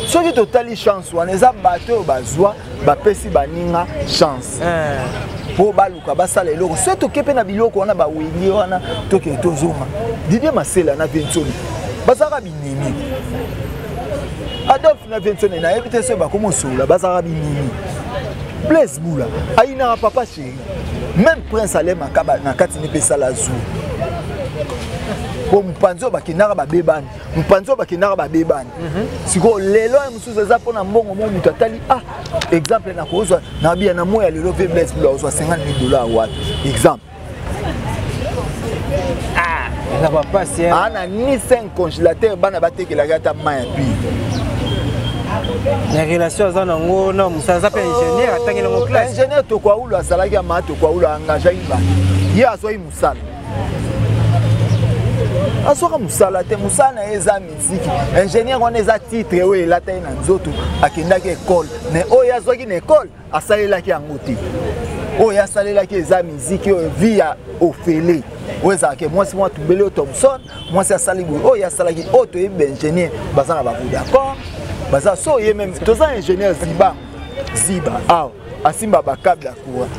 Soki totali chance wana eza bato oyo bazwa bapesi baninga chance mpo baluka basala eloko. Soki toke mpe na biloko wana bawenge wana, tokende tozonga. Didier Masela na Viensoni bazalaka binemi. Adolphe na Viensoni, nayebi te soki bakomi osolola, bazalaka binemi. Blaise Bula ayinaka Papa Chéri, même Prince alemaka na kati ni mpe esala jour po mopanzi oyo bakendaka babebani, mopanzi oyo bakendaka babebani. Sikoyo lelo ya mosusu eza mpona mbongo mo moto atali. Ah, exemple nakozwa na biya na moi ya lelo, ve Blaise Bula ozwa 50 000 dollars wapi? Exemple. Eza bapasi. Aa na ni 5 congélateur, bana batekelaki ata mai ya pire. Na relation aza nango na mosala, aza mpe ingénieur, atangi nango classe. Ingénieur Tokwaulo azalaki ya maa. Tokwaulo aengageaki bato, ye azwaki mosala, azwaka mosala te. Mosala na ye eza miziki. Ingénieur wana eza titre oyo elata ye na nzoto. Akendaki ekole, mais oyo azwaki na ekole asalelaki yango te. Oyo asalelaki eza miziki, oyo vie ya ofele, oyo ezalaka mwasi mwa tubeli, oyo Thomson mwasi asali boye, oyo asalaki oyo. Toyebi baingénieur baza na bavodacom, baza so ye même toza ingénieur ziba ziba awa asimba bacable ya courant.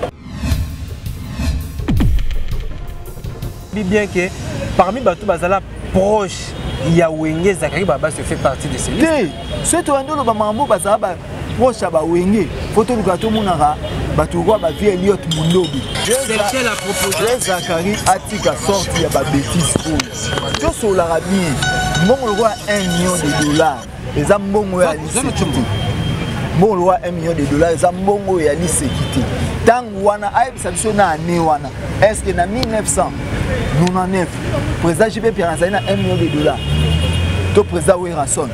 Bien que parmi bato bazala proche ya Wenge, Zakari Baba se fait partie de ces listes. Te, soki toyandi oloba makambo bazala baproche ya bawenge, fo toluka tomonaka bato lokola bavie Eliot Mundobi. Zakari atika sorte ya babêtises oyo. Tosololaka bien. Mbongo lokola 1 million de dollars eza mbongo ya liseki te. Mbongo lokola 1 million de dollars eza mbongo ya liseki te. Ntango wana ayebisa biso na ane wana, est ce que na 1999 président JB Pierre azali na 1 million de dollars to président Werrason?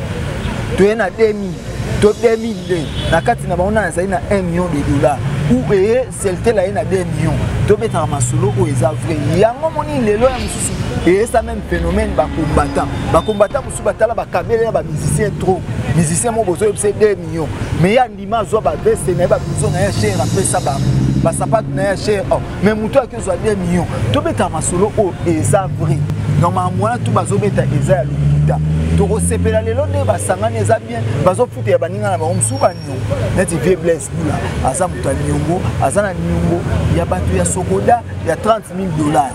Toye na 2000 to 2002, na kati na bango nani azali na 1 million de dollars ou eye Celtel aye na 2 millions? Tobetaka masolo oyo eza vrai. Yango moni lelo ya mosusu eyesa même phénomène bacombattant. Bacombattant mosusu batala bakabele ya bamusicien trop. Musicien moko bozoyebisa 2 millions, mais ye andima azwa baveste na ye, bablouson na ye cher, apesa bango basapatu na ye cher. Oh, mais moto aki ozwa 2 millions? Tobetaka masolo oyo eza vrai. Donc makambo wana tu bazobeta eza ya lokuta. Tokosepela lelo nde basangani, eza bien. Bazofutela baninga na bango mosusu baniongo, neti vieux Blaise Bula aza moto ya niongo, aza na niongo ya bato ya Sokoda ya 30 000 dollars.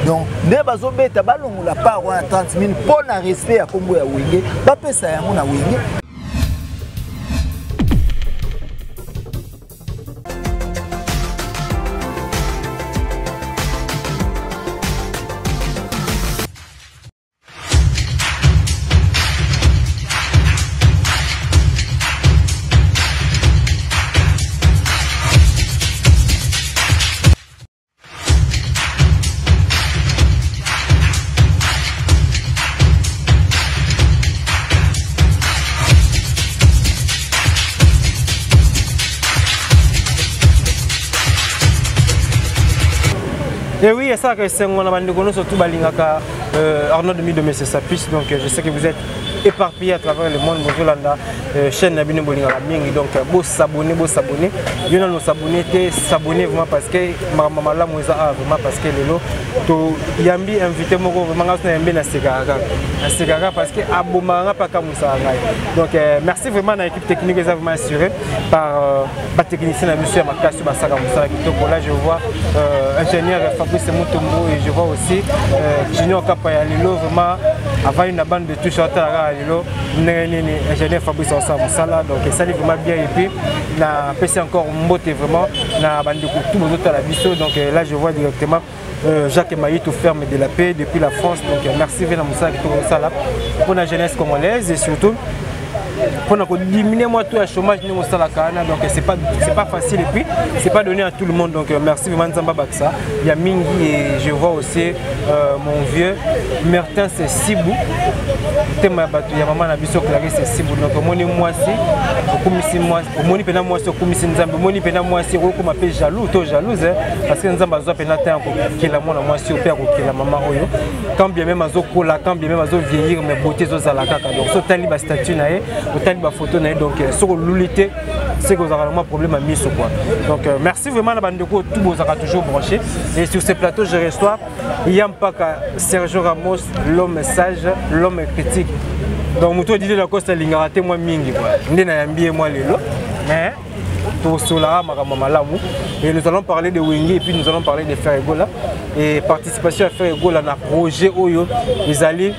Donc nde bazobeta, balongola part wana 30 000 mpo na respect ya nkombo ya Wenge, bapesa yango na Wenge. Et oui, esalaka esengo na bandeko nyonso tu balingaka Arnaud Midome Sapis. Donc je sais que vous êtes éparpillés à travers le monde, bozolanda chaîne na bino bolingaka mingi. Donc bosabonner, bosabonner. Yo nano s'abonner te, s'abonner vraiment, parce que makambo malamu eza awa vraiment. Parce que lelo toyambi invité moko vraiment, nga so nayambi nasekaka kaka, nasekaka parce que abomaka nga mpe akamwisaka ngai. Donc merci vraiment na équipe technique, eza vraiment assuré par batechnicien na biso ya makasi, basaka mosala kitoko. Là je vois ingénieur Fabrice Mutombo et je vois aussi Junior Kapa ya lelo, vraiment avandi na bande de touche, atala kaka lelo ndenge nini ingénieur Fabrice asala mosala. Donc esali vraiment bien. Et puis napesi encore mbote vraiment na bandeko tout bozotala biso. Donc là je vois directement Jacques Maïtou, ferme de la paix depuis la France. Donc merci Vena Moussa kitoko mosala pour la jeunesse congolaise et surtout mpona kodiminuer mwa taux ya chômage ndenge osalaka wana. Donc c'est pas facile et puis c'est pas donné à tout le monde. Donc merci vraiment, Nzambe abakisa ya mingi. Et je vois aussi mon vieux Mertin Sibu, motema ya bato ya mama na biso Clarisse Sibu. Donc omoni mwasi, okumisi mwasi, omoni mpena mwasi, okumisi Nzambe, omoni mpena mwasi, okokoma mpe jaloux to jalouse, parce que Nzambe azwa mpena te ya kokela mwana mwasi oyo mpe ya kokela mama oyo. Quand bien même azokola, quand bien même azovieillir, mais beauté ezozala kaka. Donc so otali bastatut na ye, otali bafoto na ye, donc soki oluli te, c'est que ozalaka na mwa problème ya miso quoi. Donc merci vraiment na bandeko tout bozalaka toujours branché. Et sur ce plateau je reçois Yampaka Sergio Ramos, l'homme sage, l'homme critique. Donc moto Didier Lacoste alingaka te mwa mingi quoi. Nde nayambi ye mwa lelo. Mais tosolaka makambo malamu et nous allons parler de Wenge et puis nous allons parler de Ferre Gola et participation ya Ferre Gola na projet oyo ezali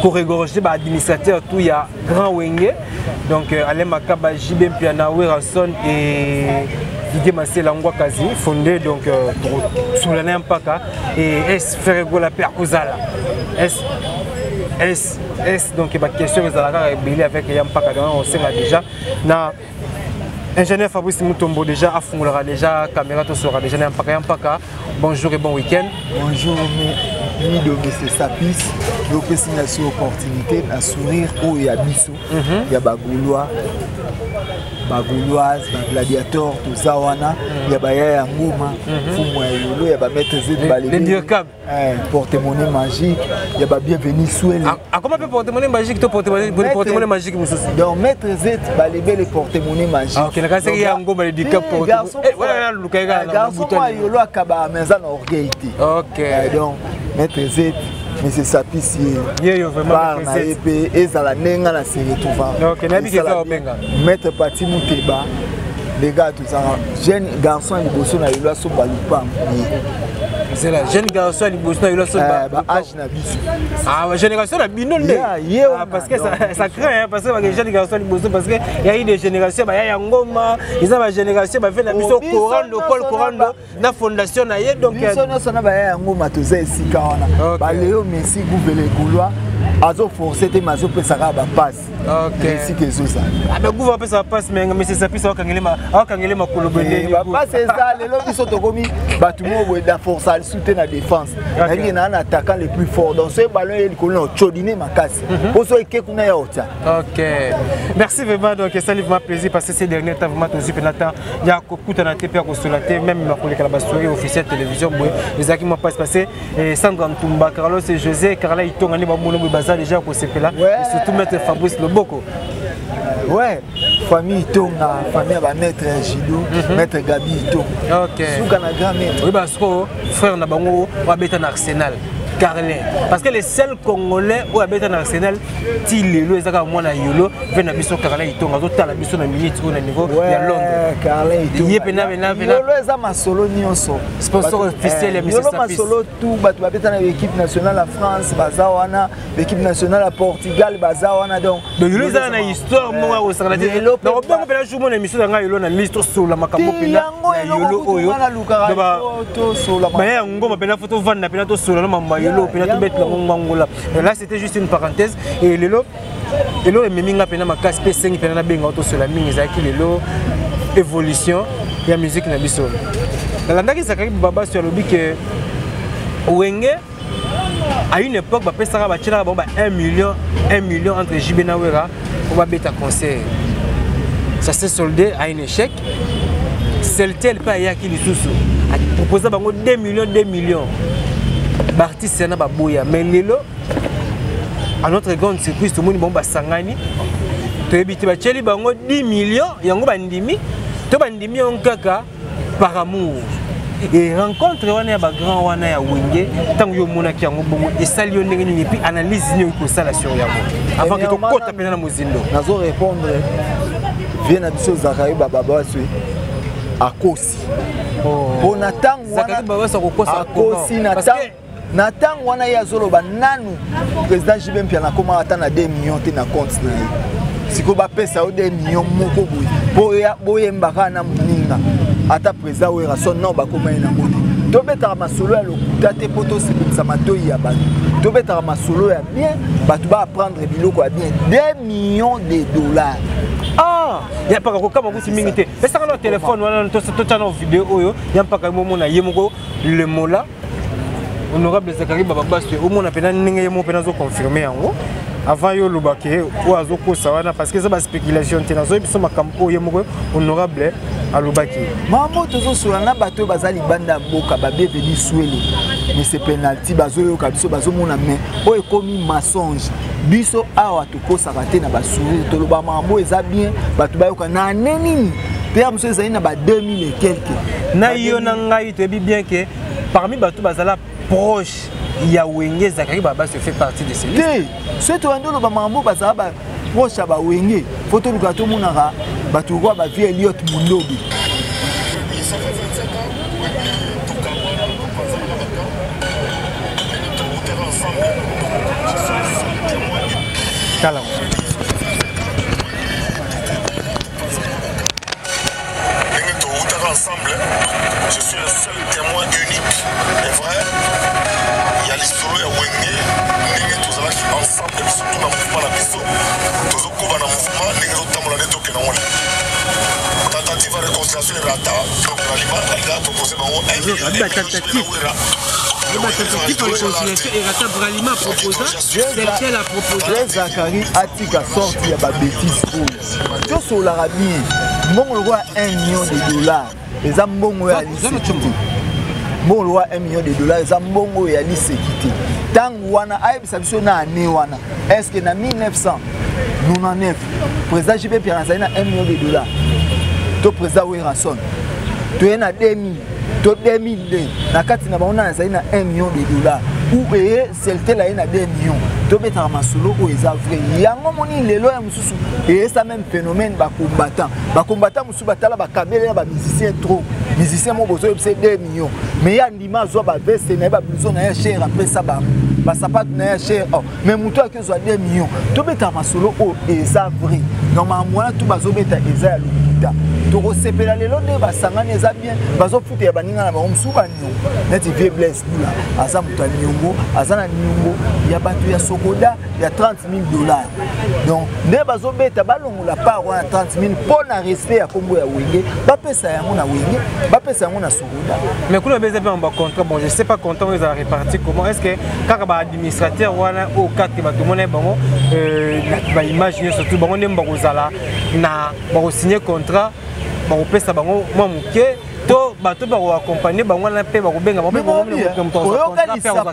koregorger baadministrateur tout ya Grand Wenge, donc Alain Makaba, JB Mpiana, Werrason et Didier Masela Ngwakazi fondé. Donc tosolana ya mpaka et est Ferre Gola mpe akozala S S S? Donc baquestion ezalaka kaka ebele avec ya mpaka. Donc osenga déjà na ingénieur Fabrice Mutombo déjà afungolaka déjà caméra, tosolaka déjà na ya mpaka. Ya mpaka, bonjour et bon week-end. Bonjour Mido, Monsieur Sapis. Yopesi na so opportunité na sourire oyo ya biso ya bagaulois, bagauloise, bagladiateur. Toza wana ya baya ya ngoma, fumu ya yolo, ya bamaître Z. Les Dircab. Porte-monnaie magique ya babienvenu Swele. Akoma mpe porte-monnaie magique to porte-monnaie magique mosusu? Donc maître Z balebele porte-monnaie magique. Ah, ok, nakasaki ya ngoma, le Dircab. Porte garçon moko yolo akabaka, mais aza na orgueil te. Donc maître Z, Monsieur Sapisi. Ye yo vraiment. Bar na ye mpe ezala ndenge na se retrouva. Ok, nayebi ke eza obenga. Maître Pati Muteba, les gars, tozala jeune garçon ya liboso na yolo asomba lupango ye. C'est la jeune garçon ya liboso na yolo asomba. Ba âge na biso. Ah, génération na bino nde. Ye. Ah, parce que ça craint hein, parce que ba jeune garçon liboso, parce que y a eu des générations ba ya ngoma, eza ba génération ba fait na biso Corando, Paul Corando na fondation na ye, donc biso nyonso na baya ya ngoma toza esika wana. Baleo Messi Gouvele Gaulois azoforce te, mais azopesaka bapase esika ezozala. Ah, gouva apesa bapase, mais monsieur Sapis awakangele makolo. Bapase eza lelo. Biso tokomi bato moko boye na force alisu te na défense. Nayebi naa na attaquant le plus fort, donc soki ballon ye likolo na ocodine makasi mpo so eke kuna ya otia. Ok, merci vraiment. Donc ça vraiment plaisir parce que ces derniers temps vraiment tozwi mpena temps ya kokutana te mpe ya kosola te, même makoleka na bastory officiel télévision boye ezalaki mwa passe passé. Sandra Ntumba, Carlos et José, Carla Itonga nde bamona boye baza déjà kosepela et surtout maître Fabrice Loboko. Ouais, famille Itonga, famille ya bamaître ya judo, maître Gabi Itonga. Suka na grand maître. Oyeba sikoyo frère na bango babeta na Arsenal, Carlin, parce que les seuls Congolais oyo abeta na Arsenal ti lelo eza kaka mwana yolo mpe na biso Carlin Itonga azotala biso na minute oyo na niveau ya Londres. Carlin Itonga. Ye pena pena pena. Yolo eza masolo nyonso. Sponsor officiel ya Mr. Masolo tout bato babeta na équipe nationale ya France baza wana, l'équipe nationale ya Portugal baza wana, donc Donc yolo ezala na histoire moko ya kosakana te. Nakobengo mpena jour mona émission na ngai yolo na liste, tosola makambo mpena ya yolo oyo baya ya ngoma mpena, fo tovanda mpena tosola na mambo ya yolo mpena, tobetela ngo ngwangola. Là, c'était juste une parenthèse. Et lelo eloko ememi nga mpena makasi mpe esengi mpena nabenga tosola mingi ezalaki lelo évolution ya musique na biso. Nalandaki Zakari Babaso, alobi ke Wenge à une époque bapesaka, batielaka bango ba 1 million 1 million entre JB na Wera po babeta concert. Ça s'est soldé à un échec. Celtel mpe ayaki lisusu, aproposa bango 2 millions 2 millions, baartiste yana baboya. Mais lelo, à notre grande surprise, tomoni bango basangani, toyebi te batieli bango 10 millions, yango bandimi to bandimi yango kaka par amour. Et rencontre wana ya bagrand wana ya Wenge, ntango yo omonaki yango bongo, esali yo ndenge nini? Et puis analyse nini okoki kosala sur yango avant ke tokɔta mpena na mozindo? Nazo répondre vie na biso Zakari Bababaswe akosi mpo na ntango wana akosi. Na ntango wana ye azoloba nanu président JB Mpiana akomaka ata na 2 millions te na compte na ye. Sikoyo bapesa yo 2 millions moko boye, boyembaka na moninga ata président Werrason non, bakoma ye nango te. Tobetaka masolo ya lokuta te mpo tosepelisa matoi ya bato. Tobetaka masolo ya bien, bato baapprendre biloko ya bien. 2 millions de dollars. Ah, ya mpaka kokama kutu mingi te. Pesaka na telefone wana, totya na video oyo ya mpaka momona ye moko lemola honorable Zakari Bababaswe, omona mpena ndenge ye moko mpena azoconfirme yango avant yo olobake oyo azokosa wana, parce que eza baspéculation te. Nazoyebi biso makambo oyo ye moko honorable alobaki. Mambo tozosola na bato oyo baza libanda ya mboka, babienvenu Swele, monsieur Penalty, bazoyoka biso, bazomona. Mais oyo ekomi mensonge. Biso awa tokosaka te na basourire, toloba makambo eza bien, bato bayoka. Na ane nini mpe ya mosusu ezali na ba 2000 et quelque. Na yo na ngai toyebi bien ke parmi bato bazala proche Ya Wenge, Zakari Babas fait partie de ces listes. Te, soki toyandi oloba makambo, bazala baproche ya bawenge, fo toluka tomonaka bato lokola bavieux Eliot Mundobi. Ça fait 25 ans, tokabwana, topanzana na baka, ndenge tokutaka ensemble. Je suis le seul témoin. Tala. Ndenge tokutaka ensemble, je suis le seul témoin unique et vrai ya lisolo ya Wenge, ndenge tozalaki ensemble biso tu na mouvement na biso. Tozokoba na mouvement ndenge ezotambola, nde tokende ngo. Tentative ya réconciliation erata. Donc na alingaka propose bango. Tentative ya réconciliation erata. Bralima proposa, Celtel a proposé. Zakari atika sorte ya babêtises oyo. Tosololaka bien. Mbongo lokola 1 million de dollars eza mbongo ya liseki te. Mbongo lokola 1 million de dollars eza mbongo ya liseki te. Ntango wana ayebisa biso na ane wana, est ce que na 1999 président JB Mpiana azali na 1 million de dollars to président Werrason? Toye na 2000 to 2002, na kati na bango nani azali na 1 million de dollars ou eye Celtel aye na 2 millions? Tobetaka masolo oyo eza vrai. Yango moni lelo ya mosusu eyesa même phénomène. Bacombattant mosusu batala bakabele ya bamusicien trop. Musicien moko bozoyebisa 2 millions, mais ye andima azwa baveste na ye, bablouson na ye cher, apesa bango basapatu na ye cher. Oh, mais moto aki ozwa 2 millions? Tobetaka masolo oyo eza vrai. Donc makambo wana tu bazobeta eza ya lokuta. Tokosepela lelo nde basangani, eza bien. Bazofutela baninga na bango mosusu baniongo, neti vieux Blaise Bula aza moto ya niongo, aza na niongo ya bato ya Sokoda ya 30 000 dollars. Donc nde bazobeta, balongola part wana 30 000 mpo na respect ya nkombo ya Wenge, bapesa yango na Wenge, bapesa yango na Sokoda. Mais kuna beza mpe bacontrat. Bon, je sais pas contrat oyo ezala réparti comment. Est ce que kaka baadministrateur wana oyo kaka bato mona bango baimage nyonso tu, bango nde bakozala na bakosigne contrat, bakopesa bango mwa moke, to bato bakoaccompagne bango wana mpe bakobenga bango mpe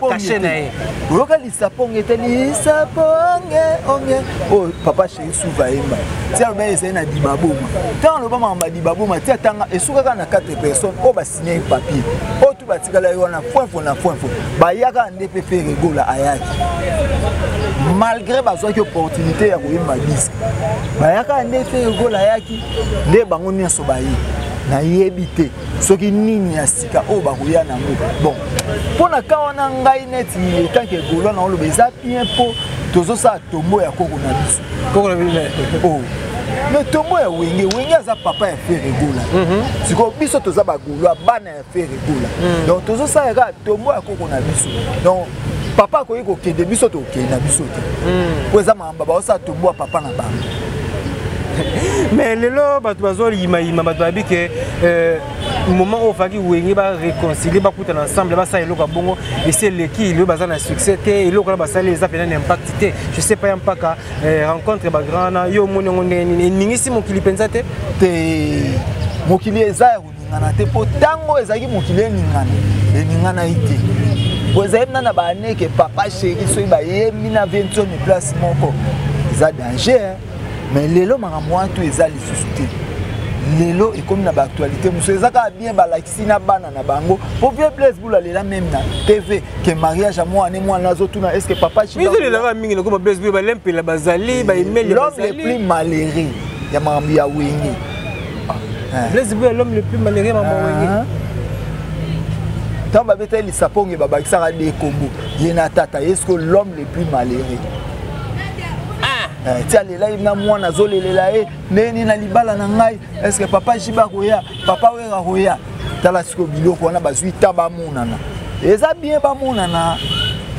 cachet na ye? Oyoka lisaponge te? Lisaponge onge oyo papa chéri suva ayemba ti aloba ezali na dibaboma. Ntango aloba makambo ya dibaboma, ti atanga esukaka na 4 personnes oyo basigne papier. Oyo tu batikala ye wana foinfo na foinfo, bayaka nde mpe Ferre Gola ayaki malgré bazwaki opportunité ya koyemba disque. Bayaka nde Ferre Gola ayaki nde bango nyonso baye. Nayebi te soki nini ya sika oyo bakoya nango. Bon, mpo na ka wana, ngai neti etanke Gaulois na oloba eza bien, mpo tozosala tombo ya koko na biso. Koko na biso? Oh. Mais tombo ya Wenge, Wenge aza papa ya Ferre Gola. Sikoyo biso toza bagaulois, bana ya Ferre Gola. Donc tozosala kaka tombo ya koko na biso. Donc papa akoki kokende, biso tokokende na biso te, po eza makambo baosala tombo ya papa na bango. Mais lelo bato bazoyimayima, bato bayebi ke moment oyo ofaki Wenge baréconcilie, bakutana ensemble, basala eloko ya bongo, esi eleki. Lelo baza na succès te, eloko wana basali eza mpena na impact te. Je sais pas ya mpaka rencontre bagrand wana, yo omoni yango ndenge nini? Eningisi mokili mpenza te? Te, mokili eza ya koningana te, mpo ntango ezalaki mokili eningana, eninganai te, po ezali na baaneke papa chéri soki bayembi na vie ntioni place moko, eza danger. Mais lelo makambo wana to eza lisusu te. Lelo ekomi na baactualité mosusu, eza kaka bien. Balakisi na bana na bango, po vieux Blaise Bula lela même na TV ke mariage ya mwana, mwana azotuna est ce que papa Ezolelaka mingi nakoma Blaise Bula, balempela bazali baemeli. L'homme le plus malheureux ya makambo ya Wenge. Blaise Bula, l'homme le plus malheureux ya makambo ya Wenge. Ntango babetali lisaponge, babakisaka de kombo ye na tata ye. Ce que l'homme le plus malheureux ti alela ye na mwana azolelela ye ndenge nini na libala na ngai, est ce que papa JB akoya, papa Wera koya? Tala sikoyo biloko wana bazwi ta bamonana, eza bien, bamonana,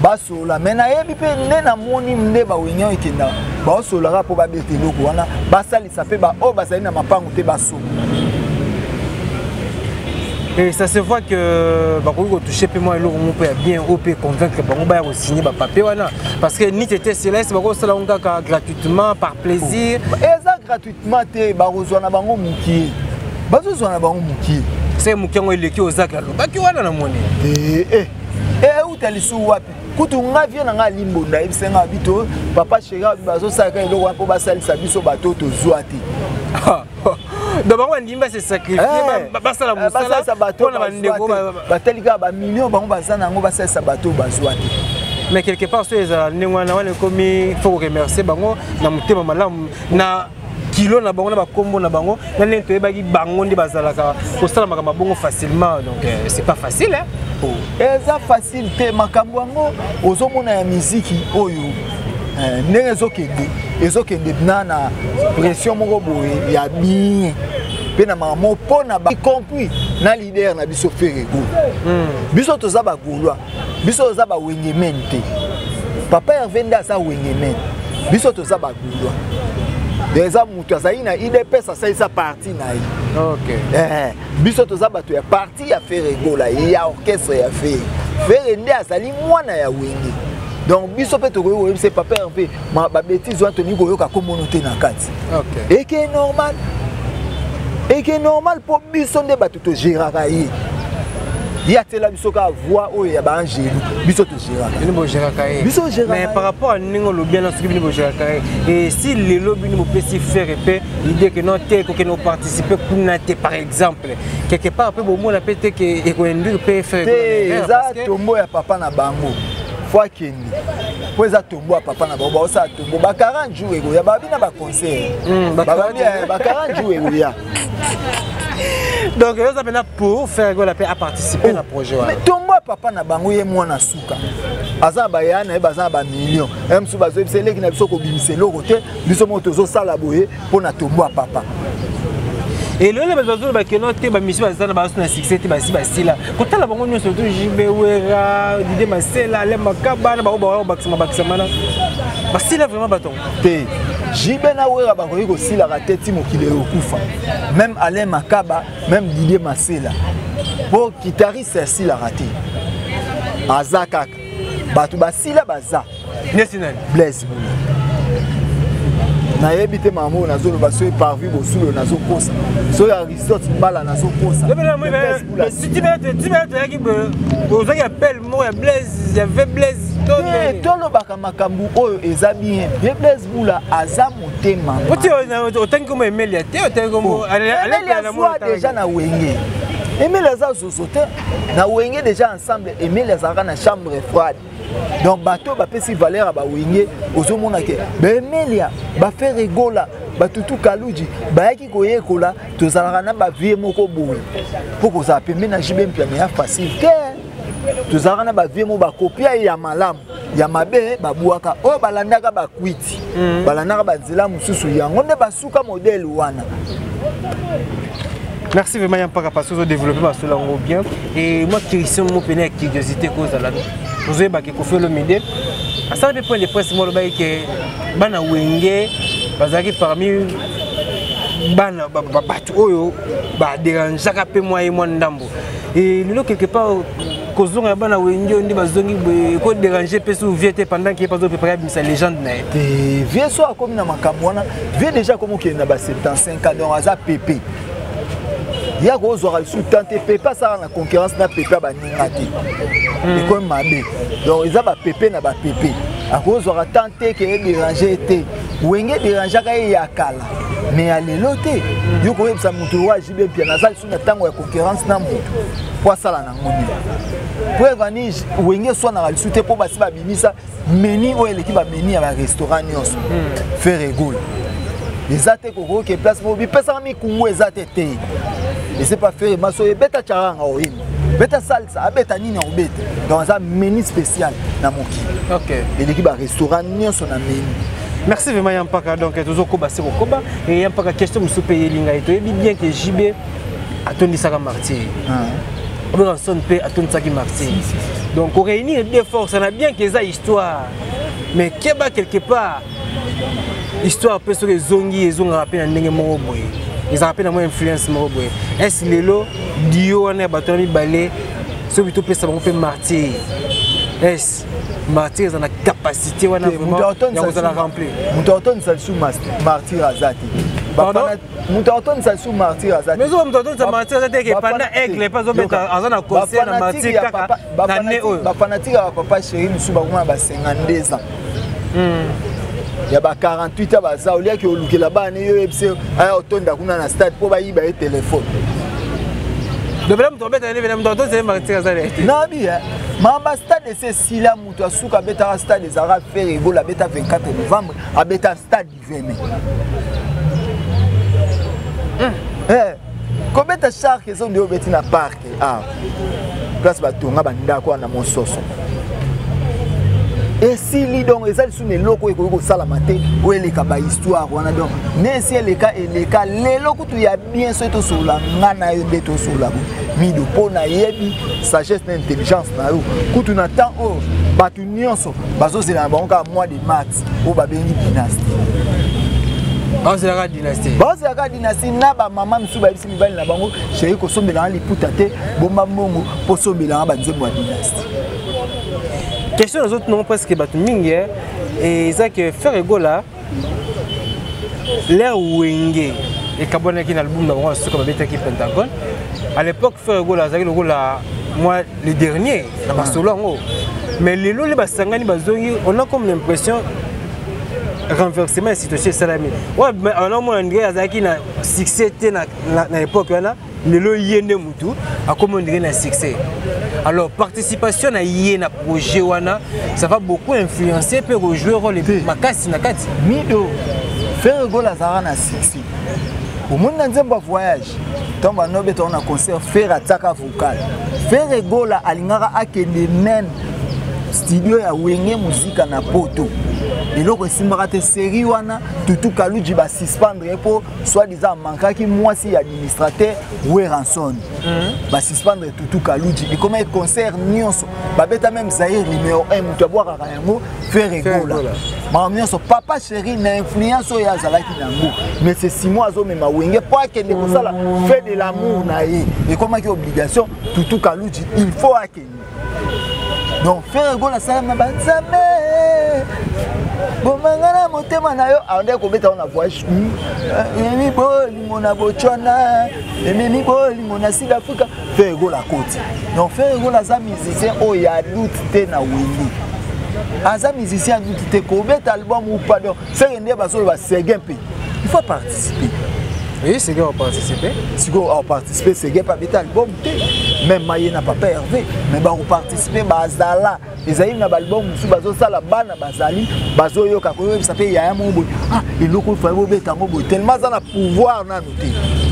basola. Mais nayebi mpe nde namoni nde bawenge oyo ekendaka, baosolaka mpo babeta eloko wana, basalisa mpe baoyo bazali na mapango te basomba. Et ça se voit que bakoki kotouche mpe mwa eloko moko ya bien oyo mpe convaincre bango baya kosigne bapapier wana, parce que nit ete céleste bakosala yango kaka gratuitement, par plaisir. Eza gratuitement te, bakozwa na bango mokie, bazozwa na bango mokie. Se mokie yango eleki ozaka alobaki wana na moni. Euta lisusu wapi? Kutu nga vieux na nga alimbonda ayebisa nga bito papa chéri, bazosalaka eloko wana mpo basalisa biso bato tozwa te. Donc bango bandimi ba se sacrifier, basala mosala mpona bandeko. Batali kaka bamillion bango baza na yango, basalisa bato bazwa te. Mais quelque part, so ezala ndenge wana, wana ekomi faut koremercier bango na motema malamu, na kilo na bango, na bakombo na bango, na ndenge toyebaki bango nde bazalaka kosala makambo bongo facilement. Donc c'est pas facile, hein? Eza facile te. Makambo yango ozomona ya miziki oyo, ndenge ezokende, ezokende na pression moko boye ya bien mpe na makambo mpo na y compris na leader na biso Ferre Gola. Biso toza bagaulois, biso toza bawengemen te. Papa Herve nde aza wengemen, biso toza bagaulois. Eza moto azali na UDPS, asalisa parti na ye. Biso toza bato ya parti ya Ferre Gola, ya orchestre ya Ferre. Ferre nde azali mwana ya Wenge. Donc biso mpe tokoki koyebisa papa Herve babêtises wana, tolingi koyoka kombono te na kati. Eke normal, eke normal, mpo biso nde bato togéraka ye. Ye atiela biso kaka voix oyo ya baangelu, biso togéraka. Bino bogéraka ye. Biso. Mais par rapport à ndenge olobi wana, soki bino bogéraka ye, et si lelo bino bopesi Ferre mpe idée ke non te, ekokende koparticiper kuna te, par exemple, quelque part mpe bomona mpe te ke ekoinduire mpe Ferre? Te, eza tombo ya papa na bango, fo akende, mpo eza tombo ya papa na bango. Baosala tombo ba 40 jours ekoya, babi na baconcert, ba 40 jours ekoya. Donc eza mpena pour Ferre Gola mpe aparticiper na projet wana. Tombo ya papa na bango, ye mwana suka, aza na baya na ye, baza na bamillion. Ye mosusu bazoyebisa eleki na biso kobimisa eloko te, biso moko tozosala boye mpo na tombo ya papa. Elelo bato bazoloba keno te, bamisi baza na baso na succès te, basi basila kotala bango nyonso to JB, Wera, Dide Masela, Ale Makaba na bango baoyo bakisama bakisama na basila vraiment bato. Te, JB na Wera bakoki kosilaka te ti mokili ekokufa, même Alain Makaba, même Didier Masela, mpo guitariste asilaka te, aza kaka. Bato basila baza. Nesi nani? Blaise Bula. Nayebi te mama oyo nazoloba, soki parvi bosulo nazokosa, soki Aristote Mbala nazokosa. Toyaki, ozwaki appel moko ya Blaise, ya ve Blaise. Tolobaka makambo oyo eza bien. Ye Blaise Bula aza motema. Otangi kombo Emelia te, otangi kombo. Azwa déjà na Wenge. Emeli aza zozo te na Wenge déjà ensemble. Emeli azalaka na chambre froide. Donc bato bapesi valeur ya bawenge, ozomona ke baemelia, baFerre Gola, batutu Kaluji bayaki koyekola. Tozalaka na bavie moko boye mpo kozala pembeni na JB Mpiana ya facile te. Tozalaka na bavie moko bakopia ye ya malamu, ya mabe babwaka, oyo balandaka bakwiti, balandaka banzela mosusu, yango nde basuka modele wana. Merci vraiment ya Mpaka, parce que ozodéveloppe masolo yango bien. Et moi, question mo pene ya curiosité, kozala tozoyebaka Kofi Olomide asala mpe point de presse mo, alobaki ke bana Wenge bazalaki parmi bana bato oyo baderangeaka mpe mwa ye mwa ndambo. E lelo, quelque part, kozonga ya bana Wenge oyo nde bazongi boye ekoderange mpe su vie te, pendant ke ye mpe azoprépare abimisa légende na ye? Te, vie so akomi na makambo wana, vie déjà akomi okende na ba 75 ans, donc aza pepe ya kozwaka lisusu tan te. Pepe asalaka na concurrence na pepe ya baninga te, ekomi mabe. Donc eza bapepe na bapepe, akozwaka tan te ke edérange te. Wenge edérangeaka ye ya kala, mais ya lelo te. Yo koyebisa motu oyo JB Mpiana aza lisusu na ntango ya concurrence na motu mpo asala nango nini? Preuve ani, Wenge eswanaka lisusu te mpo basi babimisa menu oyo eleki bamenu ya barestaurant nyonso. Ferre Gola eza te kokoke place moko bipesaka mikungu, eza te te. Ese pa Ferre maso ebeta charanga, oyemba, beta salsa, abeta nini, akobeta. Donc aza menu spécial na mokili, eleki barestaurant nyonso na menu. Merci vraiment ya Mpaka. Donc tozokoba se kokoba. E ya Mpaka, question mosusu mpe eyeli ngai. Toyebi bien ke JB atondisaka Martyr, Werrason mpe atondisaki Martyr. Donc koréunir deux forces na bien ke eza histoire, mais keba, quelque part histoire mpe soki ezongi, ezongaka mpe na ndenge moko boye, ezalaka mpe na mwa influence moko boye. Est lelo dio wana ya bato na mibale, soki topesa bango mpe Martyr, est Martyr eza na capacité wana vraiment ya kozala rempli? Moto atondisa lisusu Martyr aza te. Moto atondisa lisusu Martyr aza te. Mais moto atondisa Martyr aza te ke pendant Aigle mpe azobeta, aza na concert na Martyr kaka na ne oyo. Bafanatique ya bapapa chéri mosusu bakoma na ba 52 ans. Ya ba 48 ans baza oliaki olukela bana yo oyebisi aya otonda kuna na stade mpo bayiba ye telefone. Dobela moto abeta nde bena moto atozele martir aza te. Nabi mamba stade esi esila, moto asuka abetaka stade ezalaka Ferre Gola, abeta 24 novembre, abeta stade du 20 mai. Kobeta shark eza nde obeti na park ah. Place batonga bandako wana mososo esili, donc eza lisusu na eloko oyo ekoki kosalama te oyo eleka bahistoire wana. Donc nde esi eleka, eleka. Lelo kutu ya bien, soki tosolola nga na yo nde tosolola boye, Mido, mpo nayebi sagesse na intelligence na yo. Kutu na temps oyo bato nyonso bazozela na bango kaka mois de mars oyo babengi dynastie. Bazelaka dynastie. Bazelaka dynastie na bamama mosusu bayebisi mibali na bango: "Chéri, kosombelanga liputa te, bomba mbongo mpo sombelanga banzembo ya dynastie." Question nazotunango presque bato mingi eza ke Ferre Gola, l'air Wenge ekabwanaki na album na bango ya suka babetaki Pentagone, à l'époque Ferre Gola azalaki lokola moi le dernier na masolo yango. Mais lelo nde basangani, bazongi, on a comme l'impression renversement ya situation esalami. Wana omona ndenge azalaki na succès te na époque wana, lelo ye nde mutu akomi ondire na succès. Alors participation na ye na projet wana, ça va beaucoup influencer mpe rejouer rôle makasi na kati. Mido, Ferre Gola azalaka na succès. Omoni na nzembo ya voyage, ntango banobetaka na concert, Ferre atiaka vocal. Ferre Gola alingaka akende même studio ya Wenge Muzika na Poto, eloko esimbaka te. Série wana, Tutu Kaluji basuspendre ye mpo soi-disant amankaki mwasi ya administrateur Werrason. Basuspendre Tutu Kaluji, ekomaki concert nyonso babeta, même Zaire numéro 1, moto abwakaka yango Ferre Gola. Makambo nyonso, papa chéri na influence oyo azalaki nango, mais c'est Simon azomema Wenge mpo akende kosala fait de l'amour na ye, ekomaki obligation, Tutu Kaluji il faut akende. Donc Ferre Gola asalama banzambe bomanga na motema na yo, ande kobeta na voyage, ememi bolingo na Botswana, ememi bolingo na Sud Africa, Ferre Gola akoti. Donc Ferre Gola aza musicien oyo ya doute te na Wenge, aza musicien ya doute te kobeta album ou pas. Donc seke nde bazoloba Seguin mpe il faut participer. Oui, Seguin participer. Sikoyo aparticipe, Seguin mpe abeta album te, même maye na papa Hervé, mais bakoparticipe, bazala ezali na baalbum mosusu bazosala, bana bazali bazoyoka koyebisa mpe yaya moko boye: "Ah, eloko oyo fai bobeta yango boye." Tellement aza na pouvoir nanu te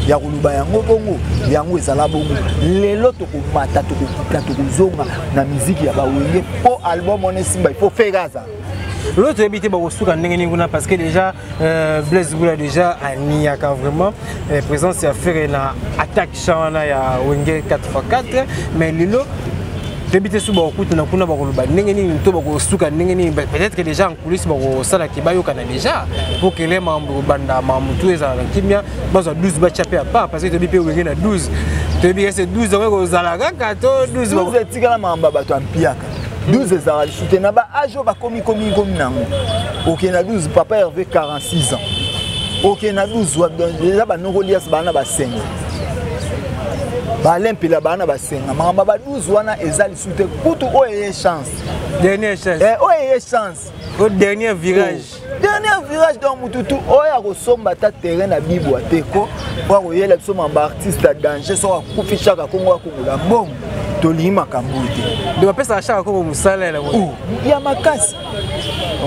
ya koloba yango bongo, yango ezala bongo. Lelo tokomata, tokokita, tokozonga na miziki ya bawenge mpo album wana esimba, il faut Ferre aza. Lelo toyebi te bakosuka ndenge nini kuna, parce que déjà Blaise Bula déjà aniaka vraiment présence ya Ferre na attaque champ wana ya Wenge 4x4. Mais lelo toyebi te so bakokutana kuna, bakoloba ndenge nini to bakosuka ndenge nini. Peut-être que déjà en coulisse bakosalaki bayokana déjà po kele makambo kobanda, makambo tu ezala na kimia, bazwa 12 batya mpe à part, parce que toyebi mpe Wenge na 12, toyebi ese 12 yango ekozala kaka to 12. 12 etikala makambo ya bato ya mpiaka. 12 ezalaka lisusu te na baage oyo bakomi komi komi nango. Okende na 12, papa Hervé 46 ans, okende na 12 eza banoko lias baa na basenga, balempela baa na basenga. Makambo ba 12 wana eza lisusu te. Kutu oyo eye chance. Dernière chance. Oyo eye chance. Au dernier virage. Oh. Dernier virage. Donc mututu oyo akosomba ata terrain na bibwa te ko po akoyela biso mamba artiste ya danger. Soki akufi, Chaka Kongo akongola mbongo, tolingi makambo oyo te. De bapesaka Chaka Kongo mosala ya ya makasi.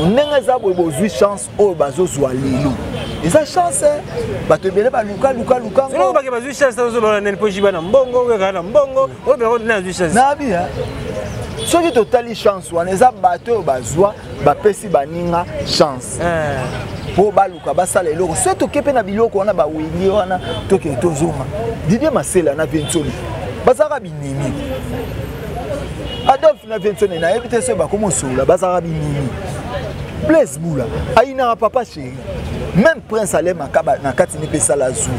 Ndenge eza boye, bozwi chance oyo bazozwa lelo, eza chance. Bato ebele baluka luka luka. Soki bake bazwi chance, ozolola nani? Mpo jiba na mbongo, oyekaka na mbongo oyo bango nani azwi chance? Nabi, soki totali chance wana, eza bato oyo bazwa, bapesi baninga chance mpo baluka basala eloko. Soki toke mpe na biloko wana, bawenge wana, tokende tozonga, Didier Masela na Viensoni bazalaka binemi, Adolphe na Viensoni nayebi te soki bakomi osolola, bazalaka binemi. Blaise Bula ayinaka papa chéri, même Prince Alema na kati ni mpe esala jour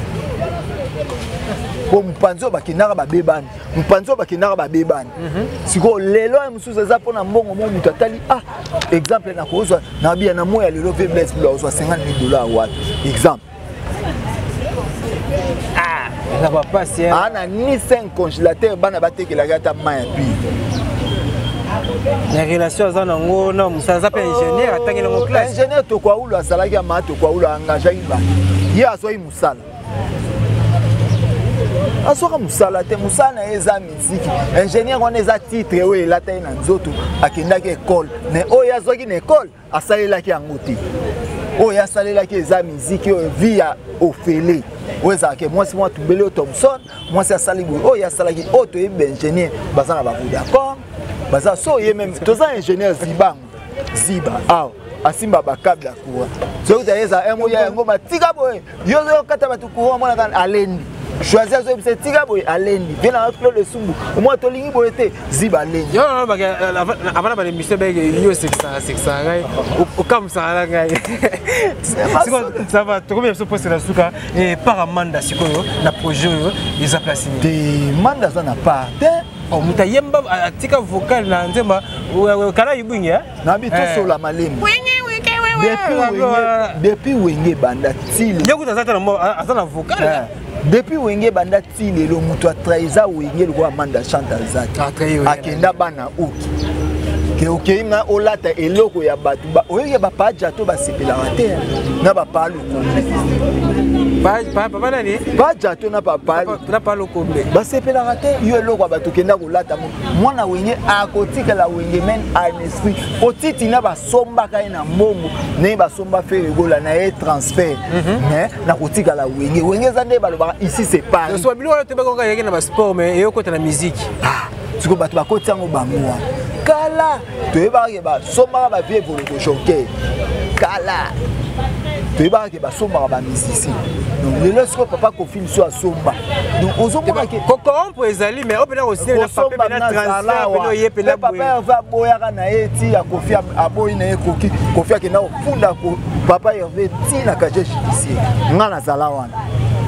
po mopanzi oyo bakendaka babebani, mopanzi oyo bakendaka babebani. Sikoyo lelo ya mosusu eza mpona mbongo mo moto atali. Ah, exemple nakozwa na biya na moi ya lelo mpe Blaise Bula ozwa 50 000 $ wapi? Exemple. Eza bapasi. Aa na ni 5 congélateur, bana batekelaki ata mai ya pire. Na relation aza nango na mosala, aza mpe ingénieur, atangi nango classe. Ingénieur Tokwaulu azalaki ya maa Tokwaulu aengageaki bato, ye azwaki mosala, azwaka mosala te. Mosala na ye eza miziki. Ingénieur wana eza titre oyo elata ye na nzoto. Akendaki ekole, mais oyo azwaki na ekole asalelaki yango te. Oyo asalelaki eza miziki, oyo vie ya ofele, oyo ezalaka mwasi mwa tumbeli, oyo Thomson mwasi asali boye, oyo asalaki oyo. Toyebi baingénieur baza na bavodacom, baza so ye meme toza ingénieur Zibango Ziba awa asimba bacable ya courant. Soki tayeza emoya yango batika boye, yo ozokata bato courant, omonaka alendi choisi, azoyebisa tika boye, alendi vie na Claude Sumbu, omona tolingi boye te, Ziba alendi. Yo avant na baémission beke, yo osekisaka sekisaka ngai, okamusaka na ngai. Ça va, tokomi biso poste na suka par Amanda. Sikoyo na projet oyo eza place nini? Te, Manda aza na part te. Moto ayemba, atika vocal na nzemba kala ibwingi. Nabi tosola malembe. Depuis Wenge banda ti Ye kuta aza na vocal. Depuis Wenge banda ti lelo, moto atrahisa Wenge lokola Manda Chante aza te. Akenda bana oki ke okei na olata eloko ya bato, oyoki bapaa jato basepelaka te na bapaa Lokombe. Papa nani? Bajato na papa. Na pa Lokombe. Basepelaka te. Yo eloko ya bato okenda kolata, mwana Wenge akotikala Wenge men en esprit. Otiti na basombaka ye na mbongo ndenge basomba Ferre Gola na ye transfert, mais nakotikala Wenge. Wenge eza nde balobaka ici c'est Paris. So biloko wana tobaka yaki na basport, mais eyokota na musique. Sikoyo bato bakoti yango bango wana. Kala toyebaka ke basombaka bavie Voloko Joker, kala toyebaka ke basombaka bamusicien. Donc lelo sikoyo papa Kofi miso asomba, donc ozomona ke kocorrompre ezali, mais opena kosila na transfert. Papa Herve aboyaka na ye ti ya Kofi aboyi na ye. Koki Kofi akenda kofunda papa Herve ti na casier judiciaire. Nga nazala wana,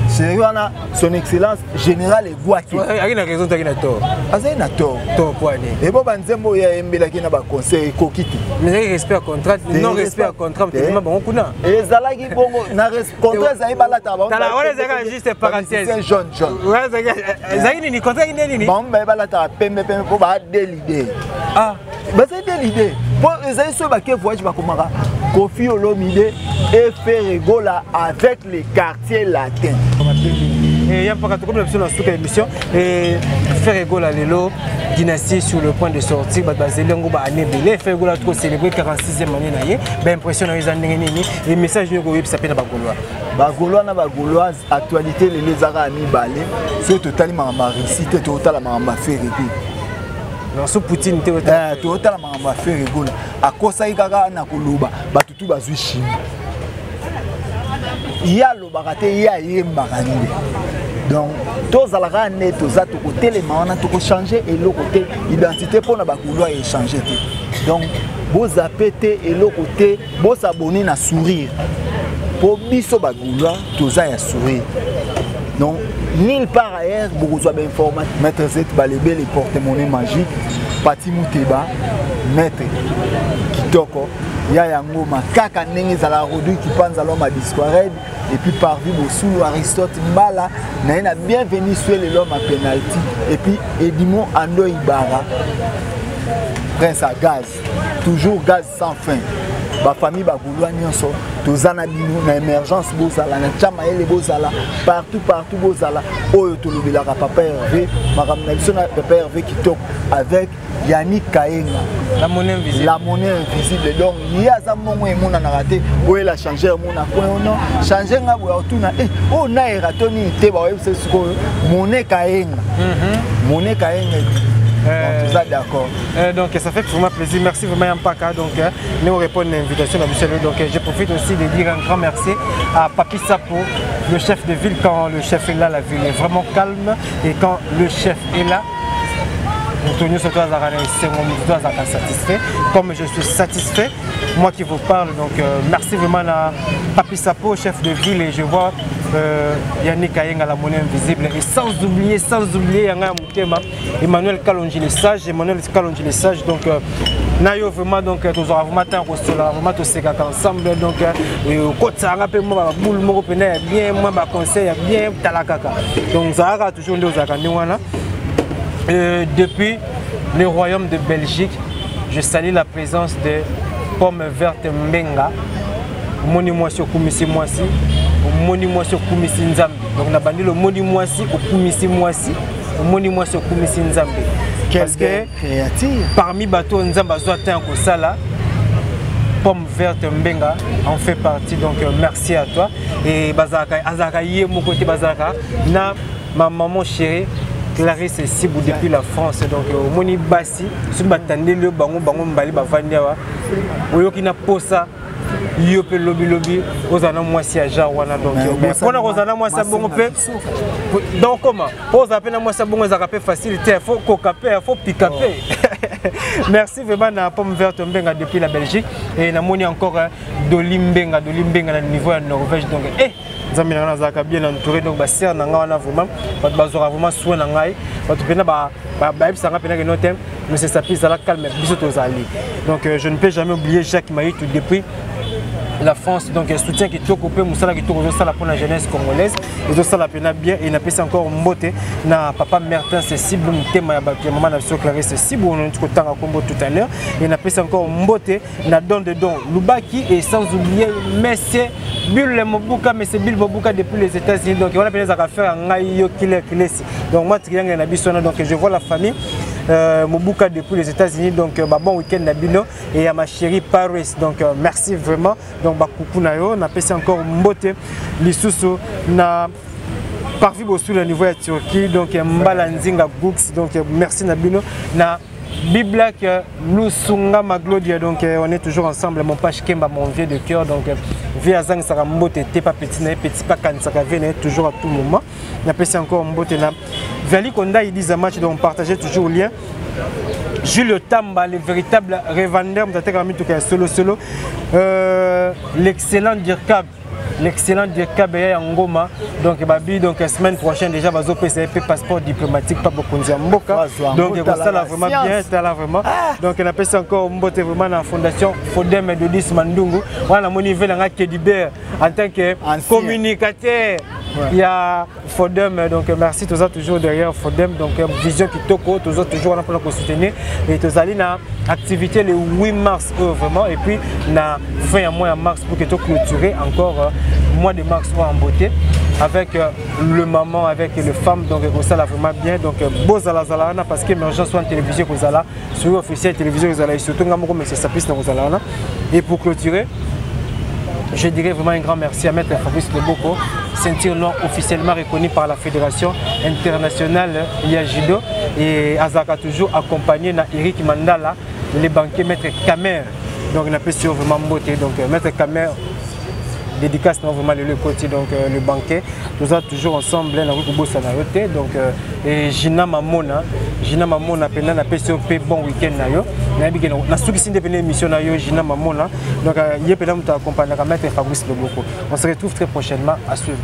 série wana, son excellence général Egwaki. Aki na raison, taki na tort? Azali na tort. Tort po ani? Ebo banzembo oyo ayembelaki na baconcert ekoki te. Mais ezalaki respect ya contrat, non respect ya contrat, tolima bango kuna. Ezalaki bongo na contrat, ezali balataka. Tala wana ezalaka juste parenthèse. Jaune jaune. Ezalaki nini? Contrat nde nini? Bango baye balataka pembe pembe mpo baa de leader. Ah. Bazali de leader mpo ezali soki bake voyage, bakomaka Kofi Olomide et Ferre Gola avec les Quartier Latin. Ya mpaka tokomi na biso na suka émission. Ferre Gola lelo, Dynastie sur le point de sortir, bato bazeli yango baane ebele. Ferre Gola tokocélébrer 46e année na ye. Baimpression na yo eza ndenge nini? E message nini koyebisa mpe na Bagaulois? Bagaulois na Bagauloise, actualité lelo ezaka ya mibale. Soki totali makambo ya Russie te, totala makambo ya Ferre te. Non, so Poutine te. Totala makambo ya Ferre Gola. Akosaki kaka na koloba, bato tu bazwi chimie. Ye alobaka te, ye ayembaka nde. Donc tozalaka nde toza, tokotelema wana, tokochange eloko te. Identité mpona Bagaulois echange te. Donc bozape te eloko te, bosabone na sourire mpo biso Bagaulois toza ya sourire. Donc nulle part ailleurs bokozwa bainformation. Maître Zet Balebele, porte-monnaie magique, Pati Muteba, maître kitoko ya yango makaka ndenge ezala, Rodrigue Kipanza, l'homme à disquared, et puis Parvi Bosulu, Aristote Mbala na ye na bienvenu Swele, l'homme à penalty, et puis Edimon Ando Ibara, prince à gaz, toujours gaz sans fin. Bafamille Bagaulois nyonso, toza na bino na émergence. Bozala na tia mayele, bozala partout partout, bozala oyo tolobelaka papa Hervé, makambo na biso na papa Hervé kitoko avec Yannick Kaenga. La monnaie invisible. La monnaie invisible. Donc ye aza mbongo emonanaka te. Oyela change emona coin ono change nga boya otuna e oyo naera to nini te, baoyebisa sikoyo monnaie Kaenga, monnaie Kaenga. Donc toza d'accord. Donc ça fait vraiment plaisir. Merci vraiment Yampaka. Donc nous répondons à l'invitation de Michel. Donc je profite aussi de dire un grand merci à Papi Sapo, le chef de ville. Quand le chef est là, la ville est vraiment calme. Et quand le chef est là, moto nyonso to azalaka na esengo, moto to azalaka satisfait, comme je suis satisfait, moi qui vous parle. Donc merci vraiment à Papi Sapo, chef de ville, et je vois Yannick Ayenga, la monnaie invisible, et sans oublier, sans oublier Yanga Mutema, Emmanuel Kalonji le sage, Emmanuel Kalonji le sage. Donc na yo vraiment, donc tozwaka vraiment temps kosola, vraiment tosekaka ensemble. Donc okotisaka mpe mwa baboule moko mpena ya bien, mwa baconseil ya bien. Tala kaka, donc ozalaka toujours nde ozalaka ndenge wana. Depuis le royaume de Belgique. Je salue la présence de Pomme Verte Mbenga. Omoni mwasi okumisi mwasi, omoni mwasi okumisi Nzambe. Donc na bandi omoni mwasi okumisi mwasi, omoni mwasi okumisi Nzambe. Parce que parmi bato Nzambe azwa temps ya kosala, Pomme Verte Mbenga en fait partie. Donc merci à toi. Et bazalaka azalaka ye moko te, bazalaka na ma maman chérie Clarisse Sibou depuis la France. Donc omoni basi soki batandeli yo bango bango mbali bavandi awa, oyoki na posa yo mpe lobilobi ozala na mwasi ya genre wana. Donc mpona kozala na mwasi ya bongo mpe, donc koma mpo ozala mpe na mwasi ya bongo ezalaka mpe facile te, faut koka mpe, faut pika mpe. Merci vraiment na Pomme Verte Mbenga depuis la Belgique. Et namoni encore Doli Mbenga, Doli Mbenga na niveau ya Norvège. Donc Nzambe na ngai, nazalaka bien entouré. Donc basere na ngai wana vraiment bato bazwaka vraiment soin na ngai, bato mpena bayebisanga mpena keno te, monsieur Sapi, ezala calme, biso tozali. Donc je ne peux jamais oublier Jacques Mayitu depuis la France. Donc soutien kitoko mpe mosala kitoko ozosala mpona jeunesse congolaise, ezosala mpena bien. Et napesi encore mbote na papa Mertin Sesibu, motema ya bato ya mama na biso Clarisse Sibu, onoti kotanga kombo tout à l'heure. Et napesi encore mbote na Don de Don Lubaki, et sans oublier monsieur Bill Mobuka, monsieur Bill Mobuka depuis les États-Unis. Donc voilà mpenza ezalaka faire ya ngai yo killer Kilesi. Donc moi triangle na biso wana. Donc je vois la famille Mobuka depuis les États-Unis. Donc bah, bon week-end na bino et à ma chérie Paris. Donc merci vraiment. Donc bakuku na yo, napesi encore mbote lisusu na Parvi Bosu na niveau ya Turquie. Donc Mbala Nzinga Books. Donc merci na bino na Biblak Lusunga Maglodia. Donc on est toujours ensemble. Mon page Kemba, mon vieux de cœur. Donc vieux azangisaka mbote te, pas petit na ye, petit pas kanisaka vieux na ye toujours à tout moment. Napesi encore mbote na Vali Konda Idisa match. Donc partager toujours lien. Jules Tamba, le véritable revendeur, moto mituka ya solo solo, l'excellent Dirkab, l'excellent Dirkab ya Ngoma. Donc babi, donc semaine prochaine déjà bazopesa ye mpe passeport diplomatique pa bokonzi ya mboka. Donc ekosala vraiment bien, tala vraiment. Donc napesi encore mbote vraiment na fondation Fodem Dodis Mandungu wana. Namoni ve nanga Kediber en tant que communicateur ya Fodem. Donc merci, toza toujours derrière Fodem. Donc vision kitoko, toza toujours wana mpona kosoutenir. Et tozali na activité le 8 mars oyo vraiment, et puis na fin ya mois ya mars pour que toclôturer encore mois de mars oyo en beauté avec le maman, avec le femme. Donc ekosala vraiment bien. Donc bozalazala wana parce que émergence wana télévision ekozala sur officiel, télévision ekozala, et surtout nga moko monsieur Sapis na kozala wana. Et pour clôturer, je dirais vraiment un grand merci à Maître Fabrice Leboko, ceinture noire officiellement reconnue par la Fédération internationale ya judo, et azaka toujours accompagné na Eric Mandala, le banquier, Maître Kamer. Donc napesi yo vraiment mbote. Donc Maître Kamer, dédicace na vraiment lelo ekoti. Donc le banquet, toza toujours ensemble, nakoki kobosana yo te. Donc et Gina Mamona, Gina Mamona mpena napesi yo mpe bon week-end na yo. Nayebi ke nasukisi nde pene émission na yo, Gina Mamona. Donc ye mpena moto accompagnaka Maître Fabrice Loboko. On se retrouve très prochainement, à suivre.